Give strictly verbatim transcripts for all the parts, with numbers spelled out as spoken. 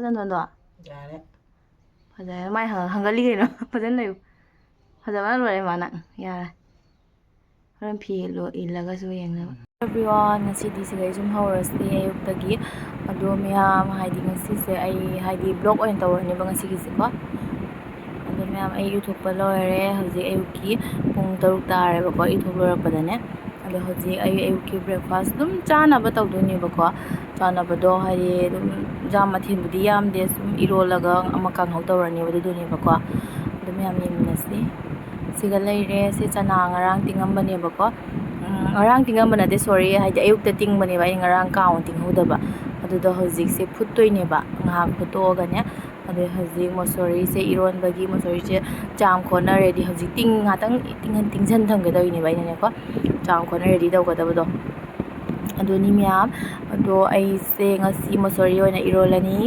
ꯆꯟꯗꯣꯟꯗꯣ? ꯌꯥꯔꯦ꯫ ꯐꯖꯔꯦ꯫ ꯃꯥꯏ ꯍꯪ-, ꯍꯪꯒꯠꯂꯤ ꯀꯩꯅꯣ? ꯐꯖꯅ ꯂꯩꯌꯨ꯫ ꯐꯖꯕꯅ ꯂꯣꯏꯔꯦ ꯃꯥꯅ꯫ ꯌꯥꯔꯦ꯫ ꯍꯣꯔꯦꯟ ꯐꯤ ꯏꯜꯂꯣ-, ꯏꯜꯂꯒꯁꯨ ꯌꯦꯡꯅꯕ꯫ Everyone, ꯉꯁꯤꯗꯤ ꯁꯤꯗꯩ ꯁꯨꯝ ꯍꯧꯔꯁꯤ ꯑꯌꯨꯛꯇꯒꯤ꯫ ꯑꯗꯣ ꯃꯌꯥꯝ, ꯍꯥꯏꯗꯤ ꯉꯁꯤꯁꯦ ꯑꯩ, ꯍꯥꯏꯗꯤ vlog ꯑꯣꯏꯅ ꯇꯧꯔꯅꯦꯕ ꯉꯁꯤꯒꯤꯁꯦꯀꯣ꯫ ꯑꯗꯣ ꯃꯌꯥꯝ, ꯑꯩ ꯏꯔꯨꯊꯣꯛꯄ ꯂꯣꯏꯔꯦ꯫ ꯍꯧꯖꯤꯛ ꯑꯌꯨꯛꯀꯤ ꯄꯨꯡ ꯇꯔꯨꯛ ꯇꯥꯔꯦꯕꯀꯣ, ꯏꯔꯨꯊꯣꯛ ꯂꯣꯏꯔꯛꯄꯗꯅꯦ꯫ ꯑꯗꯣ ꯍꯧꯖꯤꯛ ꯑꯩ ꯑꯌꯨꯛꯀꯤ breakfast ꯑꯗꯨꯝ ꯆꯥꯅꯕ ꯇꯧꯗꯣꯏꯅꯦꯕꯀꯣ꯫ ꯆꯥꯅꯕꯗꯣ ꯍꯥꯏꯗꯤ ꯑꯗꯨꯝ ꯌꯥꯝ ꯃꯊꯦꯜꯕꯨꯗꯤ ꯌꯥꯝꯗꯦ, ꯁꯨꯝ ꯏꯔꯣꯜꯂꯒ ꯑꯃ ꯀꯥꯡꯍꯧ ꯇꯧꯔꯅꯦꯕ, ꯑꯗꯨꯗꯨꯅꯦꯕꯀꯣ꯫ ꯑꯗꯨ ꯃꯌꯥꯝ ꯌꯦꯡꯃꯤꯟꯅꯁꯤ꯫ ꯁꯤꯒ ꯂꯩꯔꯦ꯫ ꯁꯤ ꯆꯅꯥ ꯉꯔꯥꯡ ꯇꯤꯡꯉꯝꯕꯅꯦꯕꯀꯣ꯫ ꯎꯝ, ꯉꯔꯥꯡ ꯇꯤꯡꯉꯝꯕ ꯅꯠꯇꯦ, sorry, ꯍꯥꯏꯗꯤ ꯑꯌꯨꯛꯇ ꯇꯤꯡꯕꯅꯦꯕ, ꯑꯩ ꯉꯔꯥꯡ ꯀꯥꯎꯅ ꯇꯤꯡꯍꯧꯗꯕ꯫ ꯑꯗꯨꯗꯣ ꯍꯧꯖꯤꯛꯁꯦ ꯐꯨꯠꯇꯣꯏꯅꯦꯕ, ꯉꯥꯏꯍꯥꯛ ꯐꯨꯠꯇꯣꯛꯑꯒꯅꯦ꯫ ꯑꯗꯩ ꯍꯧꯖꯤꯛ ꯃꯁꯣꯔꯤꯁꯦ, ꯏꯔꯣꯟꯕꯒꯤ ꯃꯁꯣꯔꯤꯁꯦ ꯆꯥꯝ ꯈꯣꯠꯅ ready, ꯍꯧꯖꯤꯛ ꯇꯤꯡ-, ꯉꯥꯛꯇꯪ ꯇꯤꯡꯍꯟ-, ꯇꯤꯡꯁꯤꯟ ꯊꯝꯒꯦ ꯇꯧꯔꯤꯅꯦꯕ ꯑꯩꯅꯅꯦꯀꯣ, ꯆꯥꯝ ꯈꯣꯠꯅ ready ꯇꯧꯒꯗꯕꯗꯣ꯫ ꯑꯗꯨꯅꯤ ꯃꯌꯥꯝ꯫ ꯑꯗꯣ ꯑꯩꯁꯦ ꯉꯁꯤ ꯃꯁꯣꯔꯤ ꯑꯣꯏꯅ ꯏꯔꯣꯜꯂꯅꯤ꯫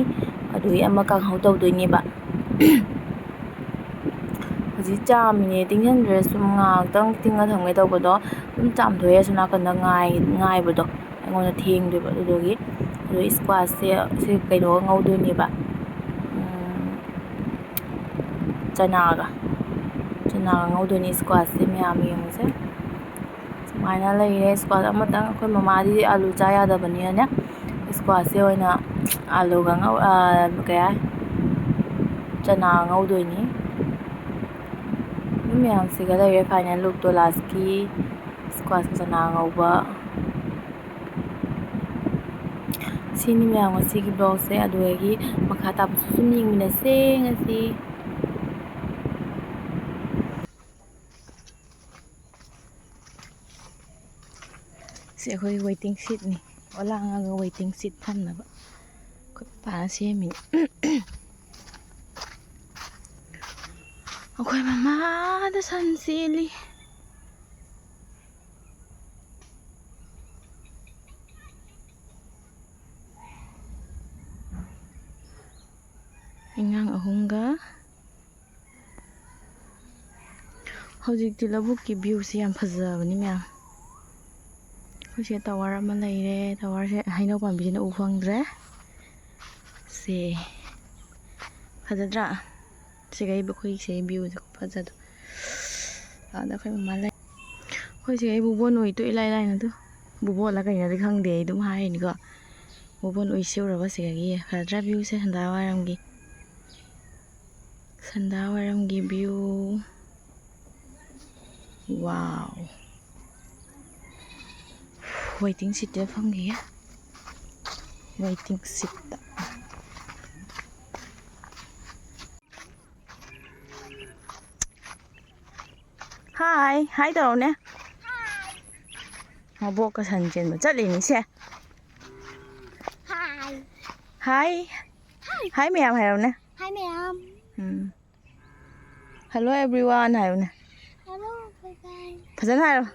ꯑꯗꯨꯒꯤ ꯑꯃ ꯀꯥꯡꯍꯧ ꯇꯧꯗꯣꯏꯅꯦꯕ꯫ ꯍꯧꯖꯤꯛ ꯆꯥꯝꯃꯤꯅꯦ, ꯇꯤꯡꯁꯤꯟꯗ꯭ꯔꯦ, ꯁꯨꯝ ꯉꯥꯏꯍꯥꯛꯇꯪ ꯇꯤꯡꯉ ꯊꯝꯒꯦ ꯇꯧꯕꯗꯣ꯫ ꯑꯗꯨꯝ ꯆꯥꯝꯊꯣꯛꯑꯦ ꯑꯁꯣꯝ ꯅꯥꯀꯟꯗ ꯉꯥꯏ-, ꯉꯥꯏꯕꯗꯣ ꯑꯩꯉꯣꯟꯗ ꯊꯦꯡꯗꯣꯏꯕ꯫ ꯑꯗꯨꯗꯨꯒꯤ꯫ ꯑꯗꯣ squashꯁꯦ ꯁꯤ ꯀꯩꯅꯣꯒ ꯉꯧꯗꯣꯏꯅꯦꯕ, ꯎꯝ, ꯆꯅꯥꯒ꯫ ꯆꯅꯥꯒ ꯉꯧꯗꯣꯏꯅꯤ squashꯁꯦ, ꯃꯌꯥꯝ ꯌꯦꯡꯉꯨꯁꯦ꯫ ꯁꯨꯃꯥꯏꯅ ꯂꯩꯔꯦ squash ꯑꯃꯇꯪ꯫ ꯑꯩꯈꯣꯏ ꯃꯃꯥꯗꯤ ꯑꯥꯂꯨ ꯆꯥ ꯌꯥꯗꯕꯅꯤꯅꯅꯦ, squashꯁꯦ ꯑꯣꯏꯅ ꯑꯥꯂꯨꯒ ꯉꯧ-, ꯑ, ꯀꯩ ꯍꯥꯏ, ꯆꯅꯥ ꯉꯧꯗꯣꯏꯅꯤ꯫ ꯑꯗꯨꯝ ꯃꯌꯥꯝꯁꯤꯒ ꯂꯩꯔꯦ final lookꯇꯣ lastꯀꯤ squash ꯆꯅꯥ ꯉꯧꯕ꯫ ꯁꯤꯅꯤ ꯃꯌꯥꯝ ꯉꯁꯤꯒꯤ vlogꯁꯦ꯫ ꯑꯗꯨꯗꯒꯤ ꯃꯈꯥ ꯇꯥꯕꯁꯨ ꯁꯨꯝ ꯌꯦꯡꯃꯤꯟꯅꯁꯦ ꯉꯁꯤ꯫ ꯁꯤ ꯑꯩꯈꯣꯏ waiting seatꯅꯤ꯫ ꯑꯣꯂꯥꯡꯉꯒ waiting seat ꯐꯝꯅꯕ ꯑꯩꯈꯣꯏ ꯄꯥꯅ ꯁꯦꯝꯃꯤꯅꯤ꯫ ꯑꯩꯈꯣꯏ ꯃꯃꯥꯗ ꯁꯟ ꯆꯦꯜꯂꯤ꯫ ꯑꯉꯥꯡ ꯑꯍꯨꯝꯒ꯫ ꯍꯧꯖꯤꯛꯇꯤ ꯂꯧꯕꯨꯛꯀꯤ viewꯁꯦ ꯌꯥꯝ ꯐꯖꯕꯅꯤ ꯃꯌꯥꯝ꯫ ꯑꯩꯈꯣꯏ ꯁꯤꯗ tower ꯑꯃ ꯂꯩꯔꯦ꯫ Towerꯁꯦ ꯍꯩꯅꯧ ꯄꯥꯝꯕꯤꯁꯤꯅ ꯎ ꯐꯪꯗ꯭ꯔꯦ꯫ ꯁꯤ ꯁꯦ, ꯐꯖꯗ꯭ꯔꯥ? ꯁꯤꯒ ꯑꯩꯈꯣꯏ ꯁꯤꯒꯤ ꯚ꯭ꯌꯨꯁꯦ ꯈꯨꯐꯖꯗꯣ꯫ ꯑꯥꯗ ꯑꯩꯈꯣꯏ ꯃꯃꯥ ꯂꯩ꯫ ꯑꯩꯈꯣꯏ ꯁꯤꯒ ꯕꯨꯕꯣꯟ ꯎꯏꯗꯣ ꯏꯂꯥꯏ ꯂꯥꯏꯅ ꯑꯗꯨ꯫ ꯕꯨꯕꯣꯟꯂ ꯀꯩꯅꯣꯗꯤ ꯈꯪꯗꯦ, ꯑꯩ ꯑꯗꯨꯝ ꯍꯥꯏꯔꯤꯅꯤꯀꯣ꯫ ꯕꯨꯕꯣꯟ ꯎꯏꯁꯦ ꯎꯔꯕ ꯁꯤꯗꯒꯤ? ꯐꯖꯗ꯭ꯔꯥ ꯚ꯭ꯌꯨꯁꯦ ꯁꯟꯗꯥ ꯋꯥꯏꯔꯝꯒꯤ? ꯁꯟꯗꯥ ꯋꯥꯏꯔꯝꯒꯤ ꯚ꯭ꯌꯨ꯫ ꯋꯥꯎ꯫ ꯋꯦꯇꯤꯡ ꯁꯤꯠꯇ ꯐꯝꯈꯤꯒꯦ꯫ ꯋꯦꯇꯤꯡ ꯁꯤꯠꯇ꯫ ꯍꯥꯏ, ꯍꯥꯏ ꯇꯧꯔꯛꯎꯅꯦ꯫ ꯃꯕꯣꯛꯀ ꯁꯟ ꯆꯦꯟꯕ ꯆꯠꯂꯤꯅꯤ ꯁꯦ꯫ ꯍꯥꯏ꯫ ꯍꯥꯏ꯫ ꯍꯥꯏ ꯃꯌꯥꯝ ꯍꯥꯏꯔꯛꯎꯅꯦ꯫ ꯍꯥꯏ ꯃꯌꯥꯝ꯫ ꯎꯝ꯫ Hello everyone ꯍꯥꯏꯌꯨꯅꯦ꯫ Hello everyone꯫ ꯐꯖꯅ ꯍꯥꯏꯔꯣ꯫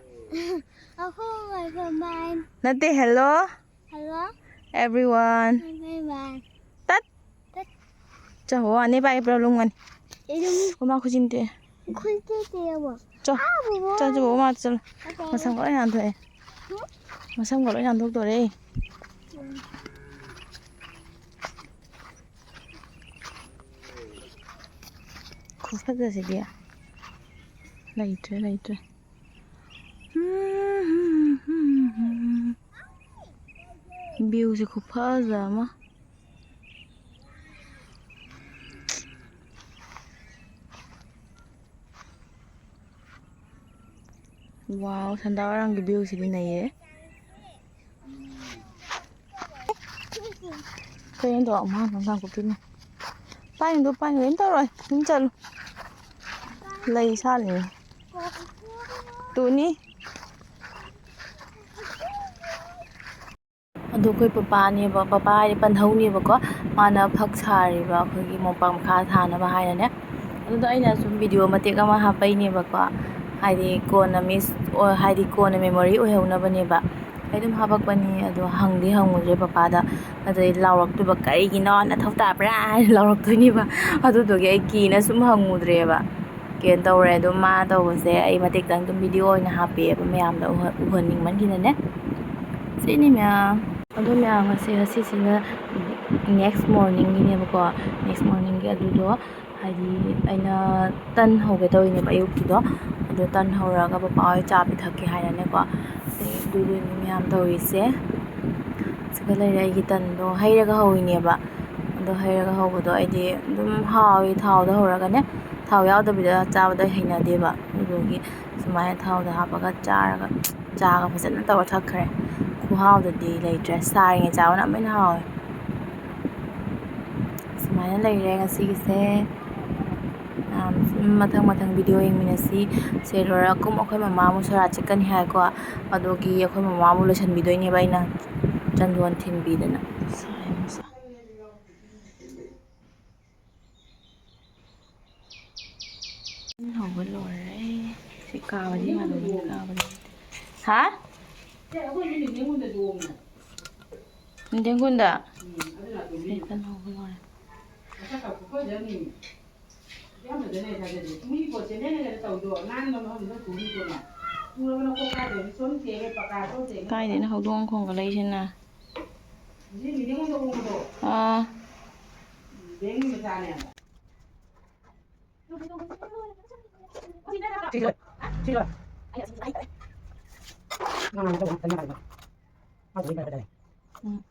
ꯑꯍꯣ everyone꯫ ꯅꯠꯇꯦ, hello꯫ Hello everyone꯫ Everyone꯫ ꯇꯠ꯫ ꯇꯠ꯫ ꯆꯥꯍꯣ ꯑꯅꯦ ꯄꯥꯏ ꯄꯨꯔꯥ ꯂꯨꯝꯒꯅꯤ꯫ ꯑꯩ ꯂꯨꯝ-꯫ ꯈꯨꯃꯥ ꯈꯨꯖꯤꯟ ꯇꯦ꯫ ꯈꯨꯖꯤꯟ ꯇꯦ ꯇꯦ ꯑꯃꯨꯛ꯫ ꯆꯣ꯫ ꯑꯥ, ꯕꯣꯕꯣ꯫ ꯆꯣ ꯆꯣ ꯕꯣꯕꯣ ꯃꯥ ꯆꯠꯂꯣ꯫ ꯑꯇꯩ꯫ ꯃꯁꯝꯒ ꯂꯣꯏ ꯅꯥꯟꯊꯣꯛꯑꯦ꯫ ꯍꯨꯝ꯫ ꯃꯁꯝꯒ ꯂꯣꯏ ꯅꯥꯟꯊꯣꯛꯇꯣꯔꯦ꯫ ꯎꯝ꯫ ꯈꯨꯐꯖꯁꯤꯗꯤ꯫ ꯂꯩꯇ꯭ꯔꯦ, ꯂꯩꯇ꯭ꯔꯦ꯫ ꯚ꯭ꯌꯨꯁꯦ ꯈꯨꯐꯖ ꯑꯃ꯫ ꯋꯥꯎ, ꯁꯟꯗꯥ ꯋꯥꯏꯔꯝꯒꯤ ꯚ꯭ꯌꯨꯁꯤꯗꯤ ꯅꯩꯌꯦ꯫ ꯀꯩꯅꯣ ꯇꯧ, ꯑꯃ ꯍꯪꯒꯥꯝ ꯀꯣꯄꯤꯅ꯫ ꯄꯥꯏꯅꯨ, ꯄꯥꯏꯅꯨ, ꯀꯩꯝ ꯇꯧꯔꯣꯏ꯫ ꯑꯗꯨꯝ ꯆꯠꯂꯨ꯫ ꯂꯩ ꯁꯥꯠꯂꯤꯅꯦ꯫ ꯇꯨꯅꯤ꯫ ꯑꯗꯣ ꯑꯩꯈꯣꯏ ꯄꯄꯥꯅꯦꯕ, ꯄꯄꯥ ꯍꯥꯏꯗꯤ ꯄꯟꯊꯧꯅꯦꯕꯀꯣ, ꯃꯥꯅ ꯐꯛ ꯁꯥꯔꯤꯕ ꯑꯩꯈꯣꯏꯒꯤ ꯃꯣꯝꯄꯥꯛ ꯃꯈꯥ ꯊꯥꯅꯕ ꯍꯥꯏꯅꯅꯦ꯫ ꯑꯗꯨꯗꯣ ꯑꯩꯅ ꯁꯨꯝ ꯚꯤꯗꯤꯑꯣ ꯃꯇꯦꯛ ꯑꯃ ꯍꯥꯞꯄꯛꯏꯅꯦꯕꯀꯣ, ꯍꯥꯏꯗꯤ ꯀꯣꯟꯅ ꯃꯤꯁ ꯑꯣ-, ꯍꯥꯏꯗꯤ ꯀꯣꯟꯅ ꯃꯦꯃꯣꯔꯤ ꯑꯣꯏꯍꯧꯅꯕꯅꯦꯕ꯫ ꯑꯩ ꯑꯗꯨꯝ ꯍꯥꯄꯛꯄꯅꯤ, ꯑꯗꯣ ꯍꯪꯗꯤ ꯍꯪꯉꯨꯗ꯭ꯔꯦ ꯄꯄꯥꯗ꯫ ꯑꯗꯩ ꯂꯥꯎꯔꯛꯇꯣꯏꯕ, "ꯀꯔꯤꯒꯤꯅꯣ ꯅꯊꯧ ꯇꯥꯕ꯭ꯔꯥ?" ꯍꯥꯏꯅ ꯂꯥꯎꯔꯛꯇꯣꯏꯅꯦꯕ꯫ ꯑꯗꯨꯗꯨꯒꯤ ꯑꯩ ꯀꯤꯅ ꯁꯨꯝ ꯍꯪꯉꯨꯗ꯭ꯔꯦꯕ꯫ ꯀꯩꯅꯣ ꯇꯧꯔꯦ, ꯑꯗꯨꯝ ꯃꯥ ꯇꯧꯕꯁꯦ ꯑꯩ ꯃꯇꯦꯛꯇꯪ ꯑꯗꯨꯝ ꯚꯤꯗꯤꯑꯣ ꯑꯣꯏꯅ ꯍꯥꯞꯄꯦꯕ, ꯃꯌꯥꯝꯗ ꯎꯍ-, ꯎꯍꯟꯅꯤꯡꯃꯟꯒꯤꯗꯅꯦ꯫ ꯁꯤꯅꯤ ꯃꯌꯥꯝ꯫ ꯑꯗꯣ ꯃꯌꯥꯝ ꯑꯁꯦ ꯉꯁꯤꯁꯤꯅ Next morningꯒꯤꯅꯦꯕꯀꯣ꯫ Next morningꯒꯤ ꯑꯗꯨꯗꯣ ꯍꯥꯏꯗꯤ ꯑꯩꯅ ꯇꯟ ꯍꯧꯒꯦ ꯇꯧꯔꯤꯅꯦꯕ ꯑꯌꯨꯛꯀꯤꯗꯣ꯫ ꯑꯗꯣ ꯇꯟ ꯍꯧꯔꯒ ꯄꯄꯥ ꯍꯣꯏ ꯆꯥ ꯄꯤꯊꯛꯀꯦ ꯍꯥꯏꯅꯅꯦꯀꯣ꯫ ꯑꯗꯩ ꯑꯗꯨꯗꯨꯅꯤ ꯃꯌꯥꯝ ꯇꯧꯔꯤꯁꯦ꯫ ꯁꯤꯒ ꯂꯩꯔꯦ ꯑꯩꯒꯤ ꯇꯟꯗꯣ ꯍꯩꯔꯒ ꯍꯧꯔꯤꯅꯦꯕ꯫ ꯑꯗꯣ ꯍꯩꯔꯒ ꯍꯧꯕꯗꯣ ꯑꯩꯗꯤ ꯑꯗꯨꯝ ꯍꯥꯎꯋꯤ ꯊꯥꯎꯗ ꯍꯧꯔꯒꯅꯦ꯫ ꯊꯥꯎ ꯌꯥꯎꯗꯕꯤꯗ ꯆꯥꯕꯗꯣ ꯑꯩ ꯍꯩꯅꯗꯦꯕ꯫ ꯑꯗꯨꯗꯨꯒꯤ ꯁꯨꯃꯥꯏꯅ ꯊꯥꯎꯗ ꯍꯥꯞꯄꯒ ꯆꯥꯔꯒ ꯆꯥꯒ ꯐꯖꯅ ꯇꯧꯔ ꯊꯛꯈ꯭ꯔꯦ꯫ ꯈꯨꯍꯥꯎꯗꯨꯗꯤ ꯂꯩꯇ꯭ꯔꯦ꯫ ꯆꯥꯔꯤꯉꯩ ꯆꯥꯕꯅ ꯑꯃꯨꯛ ꯍꯦꯟꯅ ꯍꯥꯎꯋꯦ꯫ ꯁꯨꯃꯥꯏꯅ ꯂꯩꯔꯦ ꯉꯁꯤꯒꯤꯁꯦ꯫ ꯃꯌꯥꯝ ꯁꯨꯝ ꯃꯊꯪ ꯃꯊꯪ video ꯌꯦꯡꯃꯤꯟꯅꯁꯤ꯫ ꯁꯦ ꯂꯣꯏꯔꯒ ꯀꯨꯝ ꯑꯩꯈꯣꯏ ꯃꯃꯥ ꯑꯃꯨꯛ ꯁꯣꯔꯥꯠ ꯆꯠꯀꯅꯤ ꯍꯥꯏꯀꯣ꯫ ꯑꯗꯨꯒꯤ ꯑꯩꯈꯣꯏ ꯃꯃꯥ ꯑꯃꯨꯛ ꯂꯣꯏꯁꯟꯕꯤꯗꯣꯏꯅꯦꯕ ꯑꯩꯅ ꯆꯟꯗꯣꯟ ꯊꯤꯟꯕꯤꯗꯅ꯫ ꯍꯧꯕ ꯂꯣꯏꯔꯦ꯫ ꯁꯤ ꯀꯥꯕꯗꯤ ꯌꯥꯗꯕꯅꯤ, ꯀꯥꯕꯗꯤ꯫ ꯍꯥ? ꯅꯤꯡꯊꯦꯝꯀꯨꯟꯗ? ꯁꯤ ꯀꯩꯅꯣ ꯍꯧꯕ ꯂꯣꯏꯔꯦ꯫ ꯀꯥꯏꯗꯩꯅꯣ ꯍꯧꯗꯣꯡ ꯈꯣꯡꯒꯠꯂꯛꯏꯁꯤꯅ? ꯑꯥ꯫ ꯎꯝ꯫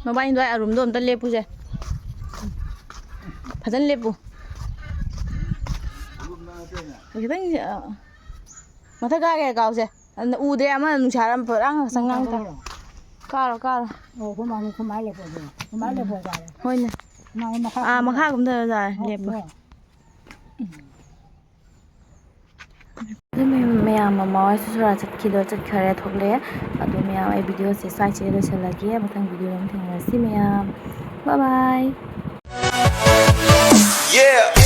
ꯃꯕꯥꯅꯤ ꯑꯗꯨꯋꯥꯏ ꯑꯔꯨꯝꯗꯣ ꯑꯝꯇ ꯂꯦꯞꯄꯨꯁꯦ꯫ ꯐꯖꯅ ꯂꯦꯞꯄꯨ꯫ ꯈꯤꯇꯪ, ꯑ, ꯃꯊꯛ ꯀꯥꯒꯦ ꯀꯥꯎꯁꯦ꯫ ꯑꯗꯨꯅ ꯎꯗꯦ, ꯑꯃ ꯅꯨꯡꯁꯥꯔ ꯄꯨꯔꯥ ꯉꯥꯛꯁꯪ ꯉꯥꯡ ꯇꯥꯏ꯫ ꯀꯥꯔꯣ, ꯀꯥꯔꯣ꯫ ꯑꯣ, ꯑꯩꯈꯣꯏ ꯃꯥꯅ ꯑꯩꯈꯣꯏ ꯃꯥ ꯂꯦꯞꯄꯣ ꯑꯗꯨꯒ꯫ ꯑꯩꯈꯣꯏ ꯃꯥ ꯂꯦꯞꯄꯣ ꯍꯥꯏꯇꯥꯔꯦ꯫ ꯍꯣꯏꯅꯦ꯫ ꯃꯥ ꯃꯈꯥ ꯑꯥ, ꯀꯨꯝꯊꯔꯣ꯫ ꯃꯈꯥ ꯀꯨꯝꯊꯔꯣ ꯌꯥꯔꯦ, ꯑꯣ, ꯂꯦꯞꯄꯣ꯫ ꯑꯣ꯫ ꯑꯗꯨ ꯃꯌꯥꯝ, ꯃꯌꯥꯝ ꯃꯃꯥ ꯍꯣꯏꯁꯨ ꯁꯣꯔꯥ ꯆꯠꯈꯤꯗꯣ ꯆꯠꯈꯔꯦ, ꯊꯣꯛꯂꯛꯑꯦ꯫ ꯑꯗꯣ ꯃꯌꯥꯝ, ꯑꯩ ꯚꯤꯗꯤꯑꯣꯁꯦ ꯁ꯭ꯋꯥꯏꯁꯤꯗ ꯂꯣꯏꯁꯤꯜꯂꯒꯦ꯫ ꯃꯊꯪ ꯚꯤꯗꯤꯑꯣꯗ ꯑꯃꯨꯛ ꯊꯦꯡꯅꯔꯁꯤ ꯃꯌꯥꯝ꯫ Bye bye. Yeah.